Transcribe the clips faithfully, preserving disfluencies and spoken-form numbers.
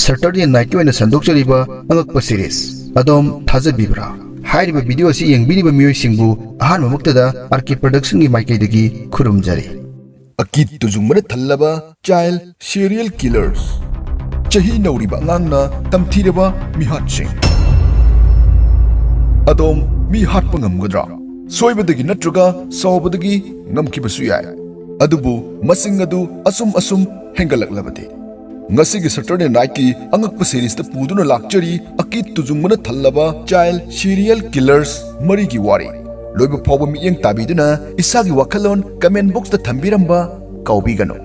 Saturday Nightꯀꯤ ꯑꯣꯏꯅ ꯁꯟꯗꯣꯛꯆꯔꯤꯕ ꯑꯉꯛꯄ series ꯑꯗꯣꯝ ꯊꯥꯖꯕꯤꯕ꯭ꯔꯥ? ꯍꯥꯏꯔꯤꯕ video ꯑꯁꯤ ꯌꯦꯡꯕꯤꯔꯤꯕ ꯃꯤꯑꯣꯏꯁꯤꯡꯕꯨ ꯑꯍꯥꯟꯕꯃꯛꯇꯗ R K Productionꯒꯤ ꯃꯥꯏꯀꯩꯗꯒꯤ ꯈꯨꯔꯨꯝꯖꯔꯤ꯫ ꯑꯀꯤ ꯇꯨꯖꯨꯡꯕꯅ ꯊꯜꯂꯕ child serial killers꯫ ꯆꯍꯤ ꯅꯧꯔꯤꯕ ꯑꯉꯥꯡꯅ ꯇꯝꯊꯤꯔꯕ ꯃꯤꯍꯥꯠꯁꯤꯡ꯫ ꯑꯗꯣꯝ ꯃꯤ ꯍꯥꯠꯄ ꯉꯝꯒꯗ꯭ꯔꯥ? ꯁꯣꯏꯕꯗꯒꯤ ꯅꯠꯇ꯭ꯔꯒ ꯁꯥꯎꯕꯗꯒꯤ ꯉꯝꯈꯤꯕꯁꯨ ꯌꯥꯏ꯫ ꯑꯗꯨꯕꯨ ꯃꯁꯤꯡ ꯑꯗꯨ ꯑꯁꯨꯝ ꯑꯁꯨꯝ ꯍꯦꯟꯒꯠꯂꯛꯂꯕꯗꯤ? ꯉꯁꯤꯒꯤ Saturday Nightꯀꯤ ꯑꯉꯛꯄ seriesꯇ ꯄꯨꯗꯨꯅ ꯂꯥꯛꯆꯔꯤ ꯑꯀꯤ ꯇꯨꯖꯨꯡꯕꯅ ꯊꯜꯂꯕ child serial killers ꯃꯔꯤꯒꯤ ꯋꯥꯔꯤ꯫ ꯂꯣꯏꯕ ꯐꯥꯎꯕ ꯃꯤꯠꯌꯦꯡ ꯇꯥꯕꯤꯗꯨꯅ ꯏꯁꯥꯒꯤ ꯋꯥꯈꯜꯂꯣꯟ comment boxꯇ ꯊꯝꯕꯤꯔꯝꯕ ꯀꯥꯎꯕꯤꯒꯅꯨ꯫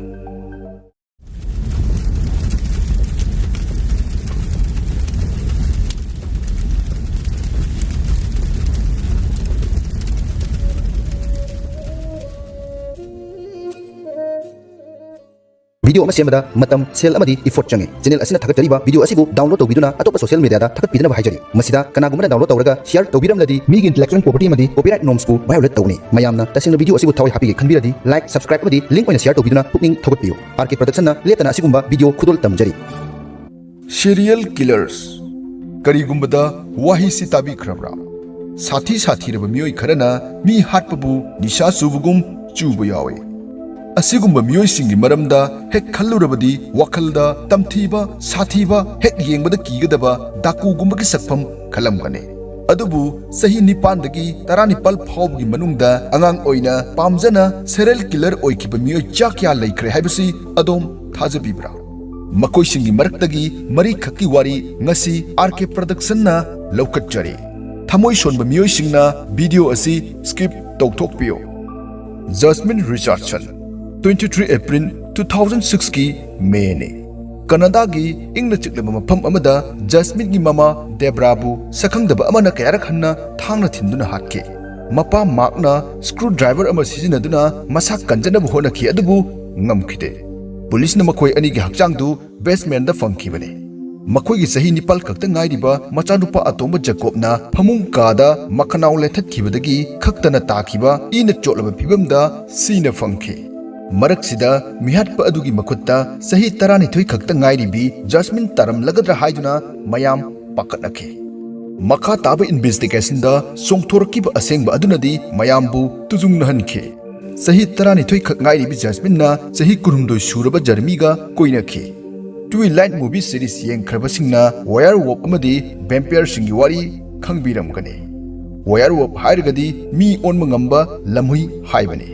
Video ꯑꯃ ꯁꯦꯝꯕꯗ ꯃꯇꯝ, ꯁꯦꯜ ꯑꯃꯗꯤ effort ꯆꯪꯏ꯫ Channel ꯑꯁꯤꯅ ꯊꯥꯒꯠꯆꯔꯤꯕ video ꯑꯁꯤꯕꯨ download ꯇꯧꯕꯤꯗꯨꯅ ꯑꯇꯣꯞꯄ social mediaꯗ ꯊꯥꯒꯠꯄꯤꯗꯅꯕ ꯍꯥꯏꯖꯔꯤ꯫ ꯃꯁꯤꯗ ꯀꯅꯥꯒꯨꯝꯕꯅ download ꯇꯧꯔꯒ share ꯇꯧꯕꯤꯔꯝꯂꯗꯤ ꯃꯤꯒꯤ intellectual property ꯑꯃꯗꯤ copyright normsꯄꯨ violate ꯇꯧꯕꯅꯤ꯫ ꯃꯌꯥꯝꯅ ꯇꯁꯦꯡꯅ video ꯑꯁꯤꯕꯨ ꯊꯋꯥꯏ ꯍꯥꯞꯄꯤꯒꯦ ꯈꯟꯕꯤꯔꯗꯤ like, subscribe ꯑꯃꯗꯤ link ꯑꯣꯏꯅ share ꯇꯧꯕꯤꯗꯨꯅ ꯄꯨꯛꯅꯤꯡ ꯊꯧꯒꯠꯄꯤꯌꯨ꯫ R K Productionꯅ ꯂꯦꯞꯇꯅ ꯑꯁꯤꯒꯨꯝꯕ video ꯈꯨꯗꯣꯜ ꯇꯝꯖꯔꯤ꯫ Serial killers꯫ ꯀꯔꯤꯒꯨꯝꯕꯗ ꯋꯥꯍꯩꯁꯤ ꯇꯥꯕꯤꯈ꯭ꯔꯕ꯭ꯔꯥ? ꯁꯥꯊꯤ ꯁꯥꯊꯤꯔꯕ ꯃꯤꯑꯣꯏ ꯈꯔꯅ ꯃꯤ ꯍꯥꯠꯄꯕꯨ ꯅꯤꯁꯥ ꯆꯨꯕꯒꯨꯝ ꯆꯨꯕ ꯌꯥꯎꯏ꯫ ꯑꯁꯤꯒꯨꯝꯕ ꯃꯤꯑꯣꯏꯁꯤꯡꯒꯤ ꯃꯔꯝꯗ ꯍꯦꯛ ꯈꯜꯂꯨꯔꯕꯗꯤ ꯋꯥꯈꯜꯗ ꯇꯝꯊꯤꯕ, ꯁꯥꯊꯤꯕ, ꯍꯦꯛ ꯌꯦꯡꯕꯗ ꯀꯤꯒꯗꯕ ꯗꯥꯀꯨꯒꯨꯝꯕꯒꯤ ꯁꯛꯐꯝ ꯈꯜꯂꯝꯒꯅꯤ꯫ ꯑꯗꯨꯕꯨ ꯆꯍꯤ ꯅꯤꯄꯥꯟꯗꯒꯤ ꯇꯔꯥꯅꯤꯄꯥꯜ ꯐꯥꯎꯕꯒꯤ ꯃꯅꯨꯡꯗ ꯑꯉꯥꯡ ꯑꯣꯏꯅ ꯄꯥꯝꯖꯅ serial killer ꯑꯣꯏꯈꯤꯕ ꯃꯤꯑꯣꯏ ꯆꯥ ꯀꯌꯥ ꯂꯩꯈ꯭ꯔꯦ ꯍꯥꯏꯕꯁꯤ ꯑꯗꯣꯝ ꯊꯥꯖꯕꯤꯕ꯭ꯔꯥ? ꯃꯈꯣꯏꯁꯤꯡꯒꯤ ꯃꯔꯛꯇꯒꯤ ꯃꯔꯤꯈꯛꯀꯤ ꯋꯥꯔꯤ ꯉꯁꯤ R K Productionꯅ ꯂꯧꯈꯠꯆꯔꯤ꯫ ꯊꯃꯣꯏ ꯁꯣꯟꯕ ꯃꯤꯑꯣꯏꯁꯤꯡꯅ video ꯑꯁꯤ skip ꯇꯧꯊꯣꯛꯄꯤꯌꯨ꯫ Jasmine Richardson, twenty three April two thousand sixꯀꯤ Mayꯅꯤ꯫ ꯀꯅꯥꯗꯥꯒꯤ ꯏꯪꯅ ꯆꯤꯛꯂꯕ ꯃꯐꯝ ꯑꯃꯗ ꯖꯁꯃꯤꯟꯒꯤ ꯃꯃꯥ ꯗꯦꯕ꯭ꯔꯥꯕꯨ ꯁꯛꯈꯪꯗꯕ ꯑꯃꯅ ꯀꯌꯥꯔꯛ ꯍꯟꯅ ꯊꯥꯡꯅ ꯊꯤꯟꯗꯨꯅ ꯍꯥꯠꯈꯤ꯫ ꯃꯄꯥ ꯃꯥꯔꯛꯅ screwdriver ꯑꯃ ꯁꯤꯖꯤꯟꯅꯗꯨꯅ ꯃꯁꯥ ꯀꯟꯖꯅꯕ ꯍꯣꯠꯅꯈꯤ, ꯑꯗꯨꯕꯨ ꯉꯝꯈꯤꯗꯦ꯫ ꯄꯨꯂꯤꯁꯅ ꯃꯈꯣꯏ ꯑꯅꯤꯒꯤ ꯍꯛꯆꯥꯡꯗꯨ basementꯗ ꯐꯪꯈꯤꯕꯅꯤ꯫ ꯃꯈꯣꯏꯒꯤ ꯆꯍꯤ ꯅꯤꯄꯥꯜ ꯈꯛꯇ ꯉꯥꯏꯔꯤꯕ ꯃꯆꯥꯅꯨꯄꯥ ꯑꯇꯣꯝꯕ ꯖꯦꯀꯣꯕꯅ ꯐꯃꯨꯡ ꯀꯥꯗ ꯃꯈꯅꯥꯎ ꯂꯦꯟꯊꯠꯈꯤꯕꯗꯒꯤ ꯈꯛꯇꯅ ꯇꯥꯈꯤꯕ ꯏꯅ ꯆꯣꯠꯂꯕ ꯐꯤꯚꯝꯗ ꯁꯤꯅ ꯐꯪꯈꯤ꯫ ꯃꯔꯛꯁꯤꯗ ꯃꯤꯍꯥꯠꯄ ꯑꯗꯨꯒꯤ ꯃꯈꯨꯠꯇ ꯆꯍꯤ ꯇꯔꯥꯅꯤꯊꯣꯏ ꯈꯛꯇ ꯉꯥꯏꯔꯤꯕꯤ ꯖꯁꯃꯤꯟ ꯇꯥꯔꯝꯂꯒꯗ꯭ꯔꯥ ꯍꯥꯏꯗꯨꯅ ꯃꯌꯥꯝ ꯄꯥꯈꯠꯅꯈꯤ꯫ ꯃꯈꯥ ꯇꯥꯕ ꯏꯟꯚꯦꯁꯇꯤꯒꯦꯁꯟꯗ ꯆꯣꯡꯊꯣꯔꯛꯈꯤꯕ ꯑꯁꯦꯡꯕ ꯑꯗꯨꯅꯗꯤ ꯃꯌꯥꯝꯕꯨ ꯇꯨꯖꯨꯡꯅꯍꯟꯈꯤ꯫ ꯆꯍꯤ ꯇꯔꯥꯅꯤꯊꯣꯏ ꯈꯛ ꯉꯥꯏꯔꯤꯕꯤ ꯖꯁꯃꯤꯟꯅ ꯆꯍꯤ ꯀꯨꯟꯍꯨꯝꯗꯣꯏ ꯁꯨꯔꯕ ꯖꯔꯃꯤꯒ ꯀꯣꯏꯅꯈꯤ꯫ ꯇ꯭ꯋꯤꯂꯥꯏꯠ ꯃꯨꯚꯤ ꯁꯤꯔꯤꯁ ꯌꯦꯡꯈ꯭ꯔꯕꯁꯤꯡꯅ ꯋꯥꯌꯔ ꯋꯣꯞ ꯑꯃꯗꯤ ꯚꯦꯝꯄꯤꯌꯔꯁꯤꯡꯒꯤ ꯋꯥꯔꯤ ꯈꯪꯕꯤꯔꯝꯒꯅꯤ꯫ ꯋꯥꯌꯔ ꯋꯣꯞ ꯍꯥꯏꯔꯒꯗꯤ ꯃꯤ ꯑꯣꯟꯕ ꯉꯝꯕ ꯂꯝꯍꯨꯏ ꯍꯥꯏꯕꯅꯤ꯫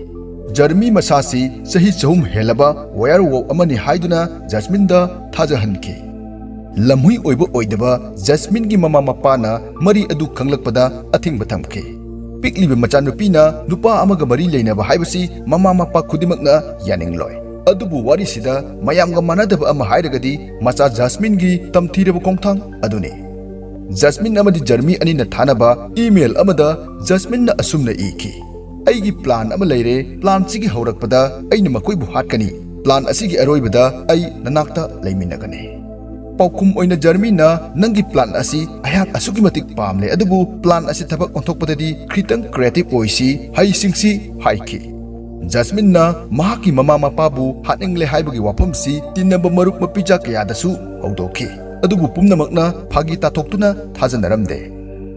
ꯖꯔꯃꯤ ꯃꯁꯥꯁꯤ ꯆꯍꯤ ꯆꯍꯨꯝ ꯍꯦꯜꯂꯕ ꯋꯥꯌꯔ ꯋꯣꯞ ꯑꯃꯅꯤ ꯍꯥꯏꯗꯨꯅ ꯖꯁꯃꯤꯟꯗ ꯊꯥꯖꯍꯟꯈꯤ꯫ ꯂꯝꯍꯨꯏ ꯑꯣꯏꯕ ꯑꯣꯏꯗꯕ ꯖꯁꯃꯤꯟꯒꯤ ꯃꯃꯥ ꯃꯄꯥꯅ ꯃꯔꯤ ꯑꯗꯨ ꯈꯪꯂꯛꯄꯗ ꯑꯊꯤꯡꯕ ꯊꯝꯈꯤ꯫ ꯄꯤꯛꯂꯤꯕ ꯃꯆꯥꯅꯨꯄꯤꯅ ꯅꯨꯄꯥ ꯑꯃꯒ ꯃꯔꯤ ꯂꯩꯅꯕ ꯍꯥꯏꯕꯁꯤ ꯃꯃꯥ ꯃꯄꯥ ꯈꯨꯗꯤꯡꯃꯛꯅ ꯌꯥꯅꯤꯡꯂꯣꯏ꯫ ꯑꯗꯨꯕꯨ ꯋꯥꯔꯤꯁꯤꯗ ꯃꯌꯥꯝꯒ ꯃꯥꯟꯅꯗꯕ ꯑꯃ ꯍꯥꯏꯔꯒꯗꯤ ꯃꯆꯥ ꯖꯁꯃꯤꯟꯒꯤ ꯇꯝꯊꯤꯔꯕ ꯈꯣꯡꯊꯥꯡ ꯑꯗꯨꯅꯤ꯫ ꯖꯁꯃꯤꯟ ꯑꯃꯗꯤ ꯖꯔꯃꯤ ꯑꯅꯤꯅ ꯊꯥꯅꯕ ꯏꯃꯦꯜ ꯑꯃꯗ ꯖꯁꯃꯤꯟꯅ ꯑꯁꯨꯝꯅ ꯏꯈꯤ, "ꯑꯩꯒꯤ ꯄ꯭ꯂꯥꯟ ꯑꯃ ꯂꯩꯔꯦ꯫ ꯄ꯭ꯂꯥꯟꯁꯤꯒꯤ ꯍꯧꯔꯛꯄꯗ ꯑꯩꯅ ꯃꯈꯣꯏꯕꯨ ꯍꯥꯠꯀꯅꯤ꯫ ꯄ꯭ꯂꯥꯟ ꯑꯁꯤꯒꯤ ꯑꯔꯣꯏꯕꯗ ꯑꯩ ꯅꯅꯥꯛꯇ ꯂꯩꯃꯤꯟꯅꯒꯅꯤ꯫" ꯄꯥꯎꯈꯨꯝ ꯑꯣꯏꯅ ꯖꯔꯃꯤꯅ, "ꯅꯪꯒꯤ ꯄ꯭ꯂꯥꯟ ꯑꯁꯤ ꯑꯩꯍꯥꯛ ꯑꯁꯨꯛꯀꯤ ꯃꯇꯤꯛ ꯄꯥꯝꯂꯦ, ꯑꯗꯨꯕꯨ ꯄ꯭ꯂꯥꯟ ꯑꯁꯤ ꯊꯕꯛ ꯑꯣꯟꯊꯣꯛꯄꯗꯗꯤ ꯈꯤꯇꯪ ꯀ꯭ꯔꯤꯌꯦꯇꯤꯚ ꯑꯣꯏꯁꯤ, ꯍꯩꯁꯤꯡꯁꯤ" ꯍꯥꯏꯈꯤ꯫ ꯖꯁꯃꯤꯟꯅ ꯃꯍꯥꯛꯀꯤ ꯃꯃꯥ ꯃꯄꯥꯕꯨ ꯍꯥꯠꯅꯤꯡꯂꯦ ꯍꯥꯏꯕꯒꯤ ꯋꯥꯐꯝꯁꯤ ꯇꯤꯟꯅꯕ ꯃꯔꯨꯞ ꯃꯄꯤꯖꯥ ꯀꯌꯥꯗꯁꯨ ꯍꯧꯗꯣꯛꯈꯤ꯫ ꯑꯗꯨꯕꯨ ꯄꯨꯝꯅꯃꯛꯅ ꯐꯥꯒꯤ ꯇꯥꯊꯣꯛꯇꯨꯅ ꯊꯥꯖꯅꯔꯝꯗꯦ꯫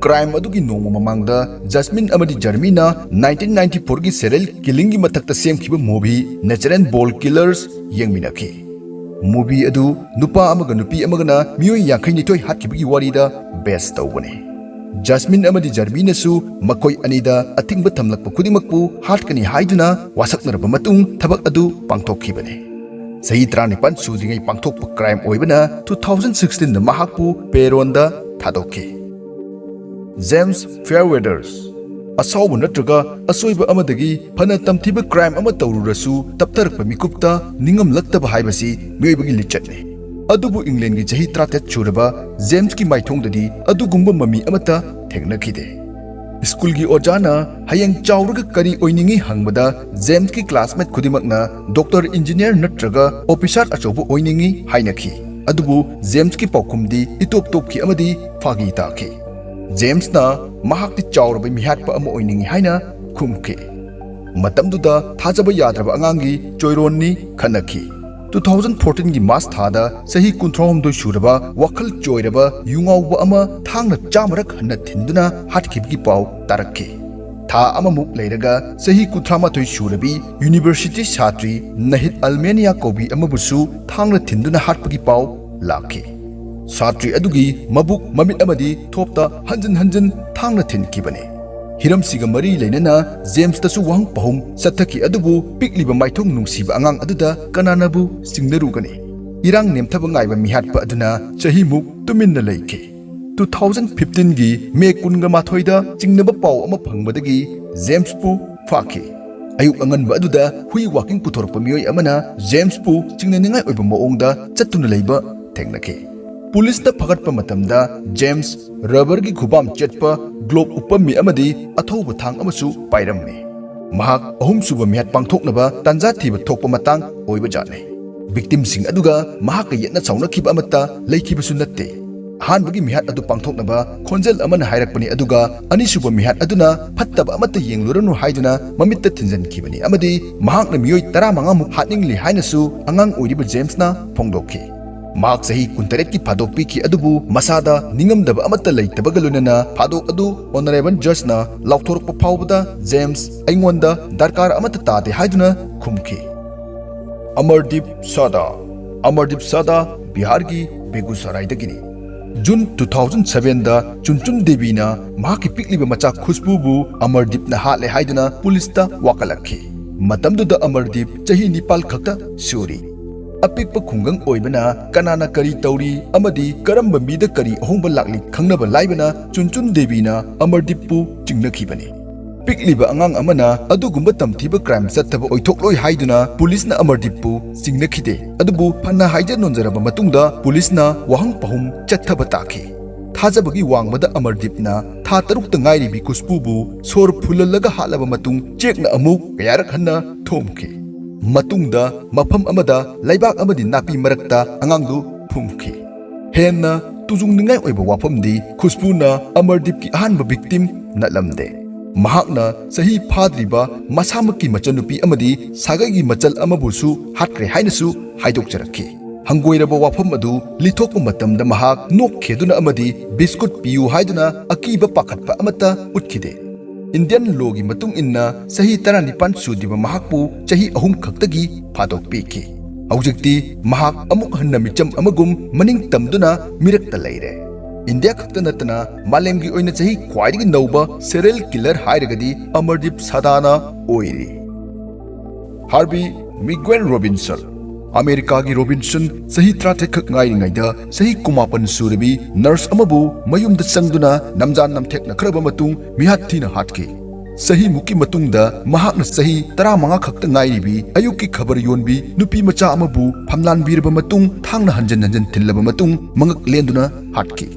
ꯀ꯭ꯔꯥꯏꯝ ꯑꯗꯨꯒꯤ ꯅꯣꯡꯃ ꯃꯃꯥꯡꯗ ꯖꯁꯃꯤꯟ ꯑꯃꯗꯤ ꯖꯔꯃꯤꯅ ꯅꯥꯏꯟꯇꯤꯟ ꯅꯥꯏꯟꯇꯤ ꯐꯣꯔꯒꯤ ꯁꯦꯔꯤꯌꯦꯜ ꯀꯤꯂꯤꯡꯒꯤ ꯃꯊꯛꯇ ꯁꯦꯝꯈꯤꯕ movie natural born killers ꯌꯦꯡꯃꯤꯟꯅꯈꯤ꯫ ꯃꯨꯚꯤ ꯑꯗꯨ ꯅꯨꯄꯥ ꯑꯃꯒ ꯅꯨꯄꯤ ꯑꯃꯒꯅ ꯃꯤꯑꯣꯏ ꯌꯥꯡꯈꯩ ꯅꯤꯊꯣꯏ ꯍꯥꯠꯈꯤꯕꯒꯤ ꯋꯥꯔꯤꯗ ꯕꯦꯁ ꯇꯧꯕꯅꯤ꯫ ꯖꯁꯃꯤꯟ ꯑꯃꯗꯤ ꯖꯔꯃꯤꯅꯁꯨ ꯃꯈꯣꯏ ꯑꯅꯤꯗ ꯑꯊꯤꯡꯕ ꯊꯝꯂꯛꯄ ꯈꯨꯗꯤꯡꯃꯛꯄꯨ ꯍꯥꯠꯀꯅꯤ ꯍꯥꯏꯗꯨꯅ ꯋꯥꯁꯛꯅꯔꯕ ꯃꯇꯨꯡ ꯊꯕꯛ ꯑꯗꯨ ꯄꯥꯡꯊꯣꯛꯈꯤꯕꯅꯤ꯫ ꯆꯍꯤ ꯇꯔꯥꯅꯤꯄꯥꯟ ꯁꯨꯗ꯭ꯔꯤꯉꯩ ꯄꯥꯡꯊꯣꯛꯄ ꯀ꯭ꯔꯥꯏꯝ ꯑꯣꯏꯕꯅ ꯇꯨ ꯊꯥꯎꯖꯟ ꯁꯤꯛꯁꯇꯤꯟꯗ ꯃꯍꯥꯛꯄꯨ ꯄꯦꯔꯣꯟꯗ ꯊꯥꯗꯣꯛꯈꯤ꯫ ꯖꯦꯝꯁ ꯐꯦꯌꯔꯋꯦꯗꯔꯁ꯫ ꯑꯁꯥꯎꯕ ꯅꯠꯇ꯭ꯔꯒ ꯑꯁꯣꯏꯕ ꯑꯃꯗꯒꯤ ꯐꯅ ꯇꯝꯊꯤꯕ ꯀ꯭ꯔꯥꯏꯝ ꯑꯃ ꯇꯧꯔꯨꯔꯁꯨ ꯇꯞꯊꯔꯛꯄ ꯃꯤꯀꯨꯞꯇ ꯅꯤꯡꯉꯝꯂꯛꯇꯕ ꯍꯥꯏꯕꯁꯤ ꯃꯤꯑꯣꯏꯕꯒꯤ ꯂꯤꯆꯠꯅꯤ꯫ ꯑꯗꯨꯕꯨ ꯏꯪꯂꯦꯟꯒꯤ ꯆꯍꯤ ꯇꯔꯥꯇꯔꯦꯠ ꯁꯨꯔꯕ ꯖꯦꯝꯁꯀꯤ ꯃꯥꯏꯊꯣꯡꯗꯗꯤ ꯑꯗꯨꯒꯨꯝꯕ ꯃꯃꯤ ꯑꯃꯠꯇ ꯊꯦꯡꯅꯈꯤꯗꯦ꯫ ꯁ꯭ꯀꯨꯜꯒꯤ ꯑꯣꯖꯥꯅ ꯍꯌꯦꯡ ꯆꯥꯎꯔꯒ ꯀꯔꯤ ꯑꯣꯏꯅꯤꯡꯏ ꯍꯪꯕꯗ ꯖꯦꯝꯁꯀꯤ ꯀ꯭ꯂꯥꯁꯃꯦꯠ ꯈꯨꯗꯤꯡꯃꯛꯅ ꯗꯣꯛꯇꯔ, ꯏꯟꯖꯤꯅꯤꯌꯔ ꯅꯠꯇ꯭ꯔꯒ ꯑꯣꯐꯤꯁꯥꯔ ꯑꯆꯧꯕ ꯑꯣꯏꯅꯤꯡꯏ ꯍꯥꯏꯅꯈꯤ꯫ ꯑꯗꯨꯕꯨ ꯖꯦꯝꯁꯀꯤ ꯄꯥꯎꯈꯨꯝꯗꯤ ꯏꯇꯣꯞ ꯇꯣꯞꯈꯤ ꯑꯃꯗꯤ ꯐꯥꯒꯤ ꯇꯥꯈꯤ꯫ ꯖꯦꯝꯁꯅ ꯃꯍꯥꯛꯇꯤ ꯆꯥꯎꯔꯕ ꯃꯤꯍꯥꯠꯄ ꯑꯃ ꯑꯣꯏꯅꯤꯡꯏ ꯍꯥꯏꯅ ꯈꯨꯝꯈꯤ꯫ ꯃꯇꯝꯗꯨꯗ ꯊꯥꯖꯕ ꯌꯥꯗ꯭ꯔꯕ ꯑꯉꯥꯡꯒꯤ ꯆꯣꯏꯔꯣꯟꯅꯤ ꯈꯟꯅꯈꯤ꯫ Two thousand fourteen ꯒꯤ March ꯊꯥꯗ ꯆꯍꯤ ꯀꯨꯟꯊ꯭ꯔꯥꯍꯨꯝꯗꯣꯏ ꯁꯨꯔꯕ ꯋꯥꯈꯜ ꯆꯣꯏꯔꯕ ꯌꯨꯉꯥꯎꯕ ꯑꯃ ꯊꯥꯡꯅ ꯆꯥꯝꯃꯔꯛ ꯍꯟꯅ ꯊꯤꯟꯗꯨꯅ ꯍꯥꯠꯈꯤꯕꯒꯤ ꯄꯥꯎ ꯇꯥꯔꯛꯈꯤ꯫ ꯊꯥ ꯑꯃꯃꯨꯛ ꯂꯩꯔꯒ ꯆꯍꯤ ꯀꯨꯟꯊ꯭ꯔꯥꯃꯥꯊꯣꯏ ꯁꯨꯔꯕꯤ university ꯁꯥꯇ꯭ꯔꯤ ꯅꯍꯤꯗ ꯑꯜꯃꯦꯅꯤꯌꯥ ꯀꯧꯕꯤ ꯑꯃꯕꯨꯁꯨ ꯊꯥꯡꯅ ꯊꯤꯟꯗꯨꯅ ꯍꯥꯠꯄꯒꯤ ꯄꯥꯎ ꯂꯥꯛꯈꯤ꯫ ꯁꯥꯇ꯭ꯔꯤ ꯑꯗꯨꯒꯤ ꯃꯕꯨꯛ, ꯃꯃꯤꯠ ꯑꯃꯗꯤ ꯊꯣꯞꯇ ꯍꯟꯖꯤꯟ ꯍꯟꯖꯤꯟ ꯊꯥꯡꯅ ꯊꯤꯟꯈꯤꯕꯅꯤ꯫ ꯍꯤꯔꯝꯁꯤꯒ ꯃꯔꯤ ꯂꯩꯅꯅ ꯖꯦꯝꯁꯇꯁꯨ ꯋꯥꯍꯪ ꯄꯥꯎꯍꯨꯝ ꯆꯠꯊꯈꯤ, ꯑꯗꯨꯕꯨ ꯄꯤꯛꯂꯤꯕ ꯃꯥꯏꯊꯣꯡ ꯅꯨꯡꯁꯤꯕ ꯑꯉꯥꯡ ꯑꯗꯨꯗ ꯀꯅꯥꯅꯕꯨ ꯆꯤꯡꯅꯔꯨꯒꯅꯤ? ꯏꯔꯥꯡ ꯅꯦꯝꯊꯕ ꯉꯥꯏꯕ ꯃꯤꯍꯥꯠꯄ ꯑꯗꯨꯅ ꯆꯍꯤꯃꯨꯛ ꯇꯨꯃꯤꯟꯅ ꯂꯩꯈꯤ꯫ Two thousand fifteen ꯒꯤ May ꯀꯨꯟꯒ ꯃꯥꯊꯣꯏꯗ ꯆꯤꯡꯅꯕ ꯄꯥꯎ ꯑꯃ ꯐꯪꯕꯗꯒꯤ ꯖꯦꯝꯁꯄꯨ ꯐꯥꯈꯤ꯫ ꯑꯌꯨꯛ ꯑꯉꯟꯕ ꯑꯗꯨꯗ ꯍꯨꯏ walking ꯄꯨꯊꯣꯔꯛꯄ ꯃꯤꯑꯣꯏ ꯑꯃꯅ ꯖꯦꯝꯁꯄꯨ ꯆꯤꯡꯅꯅꯤꯡꯉꯥꯏ ꯑꯣꯏꯕ ꯃꯑꯣꯡꯗ ꯆꯠꯇꯨꯅ ꯂꯩꯕ ꯊꯦꯡꯅꯈꯤ꯫ ꯄꯨꯂꯤꯁꯅ ꯐꯒꯠꯄ ꯃꯇꯝꯗ ꯖꯦꯝꯁ rubber ꯒꯤ ꯈꯨꯕꯥꯝ ꯆꯦꯠꯄ glove ꯎꯞꯄꯝꯃꯤ ꯑꯃꯗꯤ ꯑꯊꯧꯕ ꯊꯥꯡ ꯑꯃꯁꯨ ꯄꯥꯏꯔꯝꯃꯤ꯫ ꯃꯍꯥꯛ ꯑꯍꯨꯝꯁꯨꯕ ꯃꯤꯍꯥꯠ ꯄꯥꯡꯊꯣꯛꯅꯕ ꯇꯥꯟꯖꯥ ꯊꯤꯕ ꯊꯣꯛꯄ ꯃꯇꯥꯡ ꯑꯣꯏꯕꯖꯥꯠꯅꯤ꯫ Victim ꯁꯤꯡ ꯑꯗꯨꯒ ꯃꯍꯥꯛꯀ ꯌꯦꯠꯅ ꯁꯥꯎꯅꯈꯤꯕ ꯑꯃꯠꯇ ꯂꯩꯈꯤꯕꯁꯨ ꯅꯠꯇꯦ꯫ ꯑꯍꯥꯟꯕꯒꯤ ꯃꯤꯍꯥꯠ ꯑꯗꯨ ꯄꯥꯡꯊꯣꯛꯅꯕ ꯈꯣꯟꯖꯦꯜ ꯑꯃꯅ ꯍꯥꯏꯔꯛꯄꯅꯤ, ꯑꯗꯨꯒ ꯑꯅꯤꯁꯨꯕ ꯃꯤꯍꯥꯠ ꯑꯗꯨꯅ ꯐꯠꯇꯕ ꯑꯃꯠꯇ ꯌꯦꯡꯂꯨꯔꯅꯨ ꯍꯥꯏꯗꯨꯅ ꯃꯃꯤꯠꯇ ꯊꯤꯟꯖꯤꯟꯈꯤꯕꯅꯤ ꯑꯃꯗꯤ ꯃꯍꯥꯛꯅ ꯃꯤꯑꯣꯏ ꯇꯔꯥꯃꯉꯥ ꯃꯨꯛ ꯍꯥꯠꯅꯤꯡꯂꯤ ꯍꯥꯏꯅꯁꯨ ꯑꯉꯥꯡ ꯑꯣꯏꯔꯤꯕ ꯖꯦꯝꯁꯅ ꯐꯣꯡꯗꯣꯛꯈꯤ꯫ ꯃꯍꯥꯛ ꯆꯍꯤ ꯀꯨꯟꯇꯔꯦꯠꯀꯤ ꯐꯥꯗꯣꯛ ꯄꯤꯈꯤ, ꯑꯗꯨꯕꯨ ꯃꯁꯥꯗ ꯅꯤꯡꯉꯝꯗꯕ ꯑꯃꯠꯇ ꯂꯩꯇꯕꯒ ꯂꯣꯏꯅꯅ ꯐꯥꯗꯣꯛ ꯑꯗꯨ honourable judge ꯅ ꯂꯥꯎꯊꯣꯔꯛꯄ ꯐꯥꯎꯕꯗ ꯖꯦꯝꯁ ꯑꯩꯉꯣꯟꯗ ꯗꯔꯀꯥꯔ ꯑꯃꯠꯇ ꯇꯥꯗꯦ ꯍꯥꯏꯗꯨꯅ ꯈꯨꯝꯈꯤ꯫ ꯑꯃꯔꯗꯤꯞ ꯁꯥꯗꯥ꯫ ꯑꯃꯔꯗꯤꯞ ꯁꯥꯗꯥ ꯕꯤꯍꯥꯔꯒꯤ ꯕꯦꯒꯨꯁꯔꯥꯏꯗꯒꯤꯅꯤ꯫ June two thousand seven ꯗ ꯆꯨꯟꯆꯨꯟ ꯗꯦꯕꯤꯅ ꯃꯍꯥꯛꯀꯤ ꯄꯤꯛꯂꯤꯕ ꯃꯆꯥ ꯈꯨꯁꯄꯨꯕꯨ ꯑꯃꯔꯗꯤꯞꯅ ꯍꯥꯠꯂꯦ ꯍꯥꯏꯗꯨꯅ ꯄꯨꯂꯤꯁꯇ ꯋꯥꯀꯠꯂꯛꯈꯤ꯫ ꯃꯇꯝꯗꯨꯗ ꯑꯃꯔꯗꯤꯞ ꯆꯍꯤ ꯅꯤꯄꯥꯜ ꯈꯛꯇ ꯁꯨꯔꯤ꯫ ꯑꯄꯤꯛꯄ ꯈꯨꯡꯒꯪ ꯑꯣꯏꯕꯅ ꯀꯅꯥꯅ ꯀꯔꯤ ꯇꯧꯔꯤ ꯑꯃꯗꯤ ꯀꯔꯝꯕ ꯃꯤꯗ ꯀꯔꯤ ꯑꯍꯣꯡꯕ ꯂꯥꯛꯂꯤ ꯈꯪꯅꯕ ꯂꯥꯏꯕꯅ ꯆꯨꯟꯆꯨꯟ ꯗꯦꯕꯤꯅ ꯑꯃꯔꯗꯤꯞꯄꯨ ꯆꯤꯡꯅꯈꯤꯕꯅꯤ꯫ ꯄꯤꯛꯂꯤꯕ ꯑꯉꯥꯡ ꯑꯃꯅ ꯑꯗꯨꯒꯨꯝꯕ ꯇꯝꯊꯤꯕ crime ꯆꯠꯊꯕ ꯑꯣꯏꯊꯣꯛꯂꯣꯏ ꯍꯥꯏꯗꯨꯅ ꯄꯨꯂꯤꯁꯅ ꯑꯃꯔꯗꯤꯞꯄꯨ ꯆꯤꯡꯅꯈꯤꯗꯦ꯫ ꯑꯗꯨꯕꯨ ꯐꯅ ꯍꯥꯏꯖ ꯅꯣꯟꯖꯔꯕ ꯃꯇꯨꯡꯗ ꯄꯨꯂꯤꯁꯅ ꯋꯥꯍꯪ ꯄꯥꯎꯍꯨꯝ ꯆꯠꯊꯕ ꯇꯥꯈꯤ꯫ ꯊꯥꯖꯕꯒꯤ ꯋꯥꯡꯃꯗ ꯑꯃꯔꯗꯤꯞꯅ ꯊꯥ ꯇꯔꯨꯛꯇ ꯉꯥꯏꯔꯤꯕꯤ ꯈꯨꯁꯄꯨꯕꯨ ꯁꯣꯔ ꯐꯨꯜꯍꯜꯂꯒ ꯍꯥꯠꯂꯕ ꯃꯇꯨꯡ ꯆꯦꯛꯅ ꯑꯃꯨꯛ ꯀꯌꯥꯔꯛ ꯍꯟꯅ ꯊꯣꯝꯈꯤ꯫ ꯃꯇꯨꯡꯗ ꯃꯐꯝ ꯑꯃꯗ ꯂꯩꯕꯥꯛ ꯑꯃꯗꯤ ꯅꯥꯄꯤ ꯃꯔꯛꯇ ꯑꯉꯥꯡꯗꯨ ꯐꯨꯝꯈꯤ꯫ ꯍꯦꯟꯅ ꯇꯨꯖꯨꯡꯅꯤꯡꯉꯥꯏ ꯑꯣꯏꯕ ꯋꯥꯐꯝꯗꯤ ꯈꯨꯁꯄꯨꯅ ꯑꯃꯔꯗꯤꯞꯀꯤ ꯑꯍꯥꯟꯕ victim ꯅꯠꯂꯝꯗꯦ꯫ ꯃꯍꯥꯛꯅ ꯆꯍꯤ ꯐꯥꯗ꯭ꯔꯤꯕ ꯃꯁꯥꯃꯛꯀꯤ ꯃꯆꯟꯅꯨꯄꯤ ꯑꯃꯗꯤ ꯁꯥꯒꯩꯒꯤ ꯃꯆꯜ ꯑꯃꯕꯨꯁꯨ ꯍꯥꯠꯈ꯭ꯔꯦ ꯍꯥꯏꯅꯁꯨ ꯍꯥꯏꯗꯣꯛꯆꯔꯛꯈꯤ꯫ ꯍꯪꯒꯣꯏꯔꯕ ꯋꯥꯐꯝ ꯑꯗꯨ ꯂꯤꯊꯣꯛꯄ ꯃꯇꯝꯗ ꯃꯍꯥꯛ ꯅꯣꯛꯈꯤꯗꯨꯅ ꯑꯃꯗꯤ ꯕꯤꯁꯀꯨꯠ ꯄꯤꯌꯨ ꯍꯥꯏꯗꯨꯅ ꯑꯀꯤꯕ ꯄꯥꯈꯠꯄ ꯑꯃꯠꯇ ꯎꯠꯈꯤꯗꯦ꯫ ꯏꯟꯗꯤꯌꯟ ꯂꯣꯒꯤ ꯃꯇꯨꯡ ꯏꯟꯅ ꯆꯍꯤ ꯇꯔꯥꯅꯤꯄꯥꯟ ꯁꯨꯗ꯭ꯔꯤꯕ ꯃꯍꯥꯛꯄꯨ ꯆꯍꯤ ꯑꯍꯨꯝ ꯈꯛꯇꯒꯤ ꯐꯥꯗꯣꯛ ꯄꯤꯈꯤ꯫ ꯍꯧꯖꯤꯛꯇꯤ ꯃꯍꯥꯛ ꯑꯃꯨꯛ ꯍꯟꯅ ꯃꯤꯆꯝ ꯑꯃꯒꯨꯝ ꯃꯅꯤꯡ ꯇꯝꯗꯨꯅ ꯃꯤꯔꯛꯇ ꯂꯩꯔꯦ꯫ ꯏꯟꯗꯤꯌꯥ ꯈꯛꯇ ꯅꯠꯇꯅ ꯃꯥꯂꯦꯝꯒꯤ ꯑꯣꯏꯅ ꯆꯍꯤ ꯈ꯭ꯋꯥꯏꯗꯒꯤ ꯅꯧꯕ serial killer ꯍꯥꯏꯔꯒꯗꯤ ꯑꯃꯔꯗꯤꯞ ꯁꯥꯗꯥꯅ ꯑꯣꯏꯔꯤ꯫ ꯍꯥꯔꯕꯤ ꯃꯤꯒ꯭ꯋꯦꯜ ꯔꯣꯕꯤꯟꯁꯟ꯫ ꯑꯃꯦꯔꯤꯀꯥꯒꯤ ꯔꯣꯕꯤꯟꯁꯟ ꯆꯍꯤ ꯇꯔꯥꯇꯔꯦꯠ ꯈꯛ ꯉꯥꯏꯔꯤꯉꯩꯗ ꯆꯍꯤ ꯀꯨꯟꯃꯥꯄꯟ ꯁꯨꯔꯕꯤ ꯅꯔꯁ ꯑꯃꯕꯨ ꯃꯌꯨꯝꯗ ꯆꯪꯗꯨꯅ ꯅꯝꯖꯥꯟ ꯅꯝꯊꯦꯛꯅꯈ꯭ꯔꯕ ꯃꯇꯨꯡ ꯃꯤꯍꯥꯠ ꯊꯤꯅ ꯍꯥꯠꯈꯤ꯫ ꯆꯍꯤꯃꯨꯛꯀꯤ ꯃꯇꯨꯡꯗ ꯃꯍꯥꯛꯅ ꯆꯍꯤ ꯇꯔꯥꯃꯉꯥ ꯈꯛꯇ ꯉꯥꯏꯔꯤꯕꯤ ꯑꯌꯨꯛꯀꯤ ꯈꯕꯔ ꯌꯣꯟꯕꯤ ꯅꯨꯄꯤ ꯃꯆꯥ ꯑꯃꯕꯨ ꯐꯝꯂꯥꯟꯕꯤꯔꯕ ꯃꯇꯨꯡ ꯊꯥꯡꯅ ꯍꯟꯖꯟ ꯍꯟꯖꯟ ꯊꯤꯜꯂꯕ ꯃꯇꯨꯡ ꯃꯉꯛ ꯂꯦꯟꯗꯨꯅ ꯍꯥꯠꯈꯤ꯫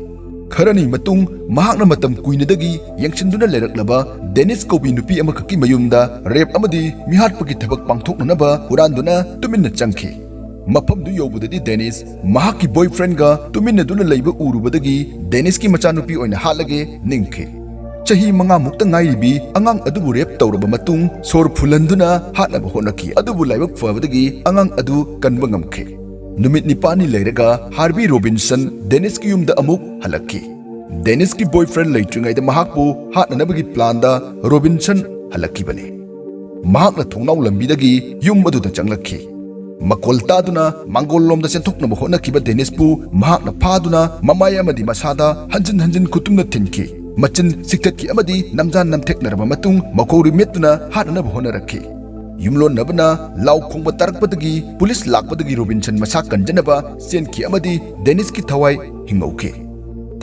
ꯈꯔꯅꯤ ꯃꯇꯨꯡ ꯃꯍꯥꯛꯅ ꯃꯇꯝ ꯀꯨꯏꯅꯗꯒꯤ ꯌꯦꯡꯁꯤꯟꯗꯨꯅ ꯂꯩꯔꯛꯂꯕ ꯗꯦꯅꯤꯁ ꯀꯧꯕꯤ ꯅꯨꯄꯤ ꯑꯃꯈꯛꯀꯤ ꯃꯌꯨꯝꯗ ꯔꯦꯞ ꯑꯃꯗꯤ ꯃꯤꯍꯥꯠꯄꯒꯤ ꯊꯕꯛ ꯄꯥꯡꯊꯣꯛꯅꯅꯕ ꯍꯨꯔꯥꯟꯗꯨꯅ ꯇꯨꯃꯤꯟꯅ ꯆꯪꯈꯤ꯫ ꯃꯐꯝꯗꯨ ꯌꯧꯕꯗꯗꯤ ꯗꯦꯅꯤꯁ ꯃꯍꯥꯛꯀꯤ ꯕꯣꯏꯐ꯭ꯔꯦꯟꯒ ꯇꯨꯃꯤꯟꯅꯗꯨꯅ ꯂꯩꯕ ꯎꯔꯨꯕꯗꯒꯤ ꯗꯦꯅꯤꯁꯀꯤ ꯃꯆꯥꯅꯨꯄꯤ ꯑꯣꯏꯅ ꯍꯥꯠꯂꯒꯦ ꯅꯤꯡꯈꯤ꯫ ꯆꯍꯤ ꯃꯉꯥꯃꯨꯛꯇ ꯉꯥꯏꯔꯤꯕꯤ ꯑꯉꯥꯡ ꯑꯗꯨꯕꯨ ꯔꯦꯞ ꯇꯧꯔꯕ ꯃꯇꯨꯡ ꯁꯣꯔ ꯐꯨꯜꯍꯟꯗꯨꯅ ꯍꯥꯠꯅꯕ ꯍꯣꯠꯅꯈꯤ꯫ ꯑꯗꯨꯕꯨ ꯂꯥꯏꯕꯛ ꯐꯕꯗꯒꯤ ꯑꯉꯥꯡ ꯑꯗꯨ ꯀꯟꯕ ꯉꯝꯈꯤ꯫ ꯅꯨꯃꯤꯠ ꯅꯤꯄꯥꯜꯅꯤ ꯂꯩꯔꯒ ꯍꯥꯔꯕꯤ ꯔꯣꯕꯤꯟꯁꯟ ꯗꯦꯅꯤꯁꯀꯤ ꯌꯨꯝꯗ ꯑꯃꯨꯛ ꯍꯜꯂꯛꯈꯤ꯫ ꯗꯦꯅꯤꯁꯀꯤ ꯕꯣꯏꯐ꯭ꯔꯦꯟ ꯂꯩꯇ꯭ꯔꯤꯉꯩꯗ ꯃꯍꯥꯛꯄꯨ ꯍꯥꯠꯅꯅꯕꯒꯤ ꯄ꯭ꯂꯥꯟꯗ ꯔꯣꯕꯤꯟꯁꯟ ꯍꯜꯂꯛꯈꯤꯕꯅꯤ꯫ ꯃꯍꯥꯛꯅ ꯊꯣꯡꯅꯥꯎ ꯂꯝꯕꯤꯗꯒꯤ ꯌꯨꯝ ꯑꯗꯨꯗ ꯆꯪꯂꯛꯈꯤ꯫ ꯃꯈꯣꯜ ꯇꯥꯗꯨꯅ ꯃꯥꯡꯒꯣꯜ ꯂꯣꯝꯗ ꯆꯦꯟꯊꯣꯛꯅꯕ ꯍꯣꯠꯅꯈꯤꯕ ꯗꯦꯅꯤꯁꯄꯨ ꯃꯍꯥꯛꯅ ꯐꯥꯗꯨꯅ ꯃꯃꯥꯏ ꯑꯃꯗꯤ ꯃꯁꯥꯗ ꯍꯟꯖꯤꯟ ꯍꯟꯖꯤꯟ ꯈꯨꯇꯨꯝꯅ ꯊꯤꯟꯈꯤ꯫ ꯃꯆꯤꯟ ꯆꯤꯛꯊꯠꯈꯤ ꯑꯃꯗꯤ ꯅꯝꯖꯥꯟ ꯅꯝꯊꯦꯛꯅꯔꯕ ꯃꯇꯨꯡ ꯃꯈꯣꯡ ꯃꯦꯠꯇꯨꯅ ꯍꯥꯠꯅꯅꯕ ꯍꯣꯠꯅꯔꯛꯈꯤ꯫ ꯌꯨꯝꯂꯣꯟꯅꯕꯅ ꯂꯥꯎ ꯈꯣꯡꯕ ꯇꯥꯔꯛꯄꯗꯒꯤ ꯄꯨꯂꯤꯁ ꯂꯥꯛꯄꯗꯒꯤ ꯔꯣꯕꯤꯟꯁꯟ ꯃꯁꯥ ꯀꯟꯖꯅꯕ ꯆꯦꯟꯈꯤ ꯑꯃꯗꯤ ꯗꯦꯅꯤꯁꯀꯤ ꯊꯋꯥꯏ ꯍꯤꯡꯍꯧꯈꯤ꯫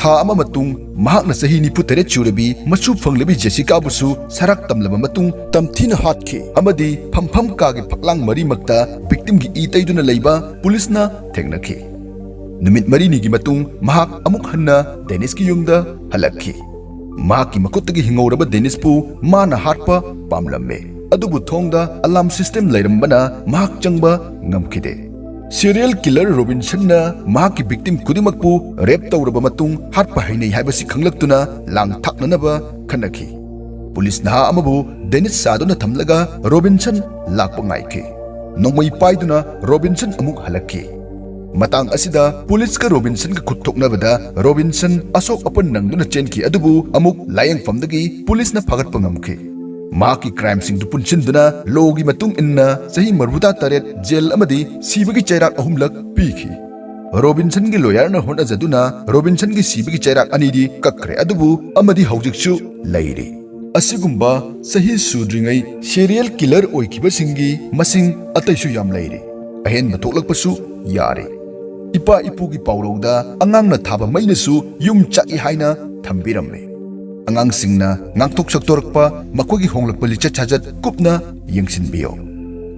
ꯊꯥ ꯑꯃ ꯃꯇꯨꯡ ꯃꯍꯥꯛꯅ ꯆꯍꯤ ꯅꯤꯐꯨ ꯇꯔꯦꯠ ꯁꯨꯔꯕꯤ ꯃꯁꯨ ꯐꯪꯂꯕꯤ ꯖꯦꯁꯤꯀꯥꯕꯨꯁꯨ ꯁꯔꯥꯛ ꯇꯝꯂꯕ ꯃꯇꯨꯡ ꯇꯝꯊꯤꯅ ꯍꯥꯠꯈꯤ ꯑꯃꯗꯤ ꯐꯝꯐꯝ ꯀꯥꯒꯤ ꯐꯛꯂꯥꯡ ꯃꯔꯤꯃꯛꯇ ꯚꯤꯛꯇꯤꯝꯒꯤ ꯏ ꯇꯩꯗꯨꯅ ꯂꯩꯕ ꯄꯨꯂꯤꯁꯅ ꯊꯦꯡꯅꯈꯤ꯫ ꯅꯨꯃꯤꯠ ꯃꯔꯤꯅꯤꯒꯤ ꯃꯇꯨꯡ ꯃꯍꯥꯛ ꯑꯃꯨꯛ ꯍꯟꯅ ꯗꯦꯅꯤꯁꯀꯤ ꯌꯨꯝꯗ ꯍꯜꯂꯛꯈꯤ꯫ ꯃꯍꯥꯛꯀꯤ ꯃꯈꯨꯠꯇꯒꯤ ꯍꯤꯡꯍꯧꯔꯕ ꯗꯦꯅꯤꯁꯄꯨ ꯃꯥꯅ ꯍꯥꯠꯄ ꯄꯥꯝꯂꯝꯃꯦ꯫ ꯑꯗꯨꯕꯨ ꯊꯣꯡꯗ ꯑꯂꯥꯝ ꯁꯤꯁꯇꯦꯝ ꯂꯩꯔꯝꯕꯅ ꯃꯍꯥꯛ ꯆꯪꯕ ꯉꯝꯈꯤꯗꯦ꯫ ꯁꯤꯔꯤꯌꯦꯜ ꯀꯤꯂꯔ ꯔꯣꯕꯤꯟꯁꯟꯅ ꯃꯍꯥꯛꯀꯤ ꯚꯤꯛꯇꯤꯝ ꯈꯨꯗꯤꯡꯃꯛꯄꯨ ꯔꯦꯞ ꯇꯧꯔꯕ ꯃꯇꯨꯡ ꯍꯥꯠꯄ ꯍꯩꯅꯩ ꯍꯥꯏꯕꯁꯤ ꯈꯪꯂꯛꯇꯨꯅ ꯂꯥꯡ ꯊꯥꯛꯅꯅꯕ ꯈꯟꯅꯈꯤ꯫ ꯄꯨꯂꯤꯁ ꯅꯍꯥ ꯑꯃꯕꯨ ꯗꯦꯅꯤꯁ ꯆꯥꯗꯨꯅ ꯊꯝꯂꯒ ꯔꯣꯕꯤꯟꯁꯟ ꯂꯥꯛꯄ ꯉꯥꯏꯈꯤ꯫ ꯅꯣꯡꯃꯩ ꯄꯥꯏꯗꯨꯅ ꯔꯣꯕꯤꯟꯁꯟ ꯑꯃꯨꯛ ꯍꯜꯂꯛꯈꯤ꯫ ꯃꯇꯥꯡ ꯑꯁꯤꯗ ꯄꯨꯂꯤꯁꯀ ꯔꯣꯕꯤꯟꯁꯟꯒ ꯈꯨꯠ ꯊꯣꯛꯅꯕꯗ ꯔꯣꯕꯤꯟꯁꯟ ꯑꯁꯣꯛ ꯑꯄꯟ ꯅꯪꯗꯨꯅ ꯆꯦꯟꯈꯤ, ꯑꯗꯨꯕꯨ ꯑꯃꯨꯛ ꯂꯥꯌꯦꯡꯐꯝꯗꯒꯤ ꯄꯨꯂꯤꯁꯅ ꯐꯥꯒꯠꯄ ꯉꯝꯈꯤ꯫ ꯃꯍꯥꯛꯀꯤ ꯀ꯭ꯔꯥꯏꯝꯁꯤꯡꯗꯨ ꯄꯨꯟꯁꯤꯟꯗꯨꯅ ꯂꯣꯒꯤ ꯃꯇꯨꯡ ꯏꯟꯅ ꯆꯍꯤ ꯃꯔꯤꯐꯨꯇꯔꯦꯠ ꯖꯦꯜ ꯑꯃꯗꯤ ꯁꯤꯕꯒꯤ ꯆꯩꯔꯥꯛ ꯑꯍꯨꯝꯂꯛ ꯄꯤꯈꯤ꯫ ꯔꯣꯕꯤꯟꯁꯟꯒꯤ ꯂꯣꯌꯔꯅ ꯍꯣꯠꯅꯖꯗꯨꯅ ꯔꯣꯕꯤꯟꯁꯟꯒꯤ ꯁꯤꯕꯒꯤ ꯆꯩꯔꯥꯛ ꯑꯅꯤꯗꯤ ꯀꯛꯈ꯭ꯔꯦ, ꯑꯗꯨꯕꯨ ꯑꯃꯗꯤ ꯍꯧꯖꯤꯛꯁꯨ ꯂꯩꯔꯤ꯫ ꯑꯁꯤꯒꯨꯝꯕ ꯆꯍꯤ ꯁꯨꯗ꯭ꯔꯤꯉꯩ ꯁꯤꯔꯤꯌꯦꯜ ꯀꯤꯂꯔ ꯑꯣꯏꯈꯤꯕꯁꯤꯡꯒꯤ ꯃꯁꯤꯡ ꯑꯇꯩꯁꯨ ꯌꯥꯝ ꯂꯩꯔꯤ꯫ ꯑꯍꯦꯟꯕ ꯊꯣꯛꯂꯛꯄꯁꯨ ꯌꯥꯔꯤ꯫ ꯏꯄꯥ ꯏꯄꯨꯒꯤ ꯄꯥꯎꯔꯧꯗ "ꯑꯉꯥꯡꯅ ꯊꯥꯕ ꯃꯩꯅꯁꯨ ꯌꯨꯝ ꯆꯥꯛꯏ" ꯍꯥꯏꯅ ꯊꯝꯕꯤꯔꯝꯃꯤ꯫ ꯑꯉꯥꯡꯁꯤꯡꯅ ꯉꯥꯡꯊꯣꯛ ꯁꯛꯇꯣꯔꯛꯄ, ꯃꯈꯣꯏꯒꯤ ꯍꯣꯡꯂꯛꯄ ꯂꯤꯆꯠ ꯁꯥꯖꯠ ꯀꯨꯞꯅ ꯌꯦꯡꯁꯤꯟꯕꯤꯌꯨ꯫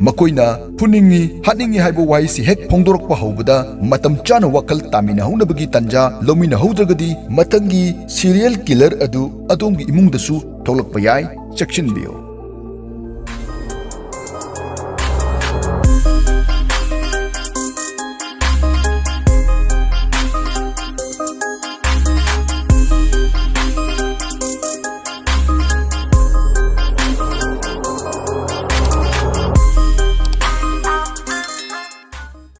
ꯃꯈꯣꯏꯅ "ꯐꯨꯅꯤꯡꯉꯤ, ꯍꯥꯠꯅꯤꯡꯉꯤ" ꯍꯥꯏꯕ ꯋꯥꯍꯩꯁꯤ ꯍꯦꯛ ꯐꯣꯡꯗꯣꯔꯛꯄ ꯍꯧꯕꯗ ꯃꯇꯝ ꯆꯥꯅ ꯋꯥꯈꯜ ꯇꯥꯃꯤꯟꯅꯍꯧꯅꯕꯒꯤ ꯇꯥꯟꯖꯥ ꯂꯧꯃꯤꯟꯅꯍꯧꯗ꯭ꯔꯒꯗꯤ, ꯃꯊꯪꯒꯤ ꯁꯤꯔꯤꯌꯦꯜ ꯀꯤꯂꯔ ꯑꯗꯨ ꯑꯗꯣꯝꯒꯤ ꯏꯃꯨꯡꯗꯁꯨ ꯊꯣꯛꯂꯛꯄ ꯌꯥꯏ꯫ ꯆꯦꯛꯁꯤꯟꯕꯤꯌꯨ꯫